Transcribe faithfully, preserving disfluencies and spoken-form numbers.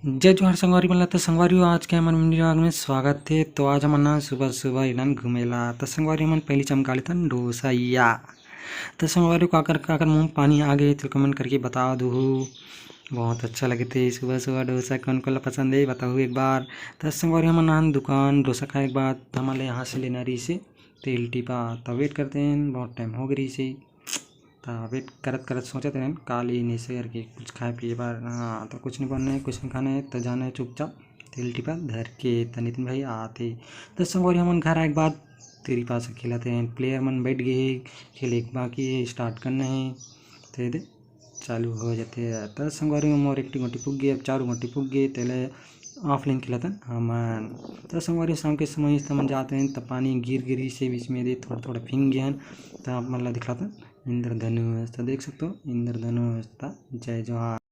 जय जोहार संगवारी मन ला। त संगवारी हो, आज के हमर mini vlog में स्वागत हे। तो आज हमन ना सुबह सुबह इलन घूमे ला। त संगवारी, हमन पहली चमका लेथन डोसा या। त संगवारी हो, काकर काकर मुंह पानी आ गे तो comment करके बता दूहू। बहुत अच्छा लगथे सुबह सुबह डोसा, कौन कौन ला पसंद हे बताहू एक बार। त संगवारी, हमन आन दुकान डोसा खाए के बाद हमन ला यहाँ से लेना रहिसे तेल टीपा। त wait करते हैं, बहुत time हो गए रहिसे। त wait करत करत सोचत रहेन का लेन ऐसे करके कुछ खाए पिए बर। हाँ, त कुछ नहीं बनना है, कुछ नहीं खाना है, त जाना है चुपचाप तेल टीपा धर के। त नितिन भाई आते। त संगवारी, हमन घर आए के बाद तेरी पास खेलत रहेन, player मन बैठ गए हे, खेले के बाकी है, start करना है। त ये दे चालू हो जाते। त संगवारी, मोर एक टी गोटी पुग गए, अब चारू गोटी पुग गए, तेले offline खेलतन हमन। त संगवारी, शाम के समय इस हमन जाते हैं, त पानी गिर गिरी से बीच में दे थोड़ा थोड़ा भींग गए हैं। त आप मन ला दिखलातन इंद्रधनुष, त देख सकते हो इंद्रधनुष। त जय जोहार।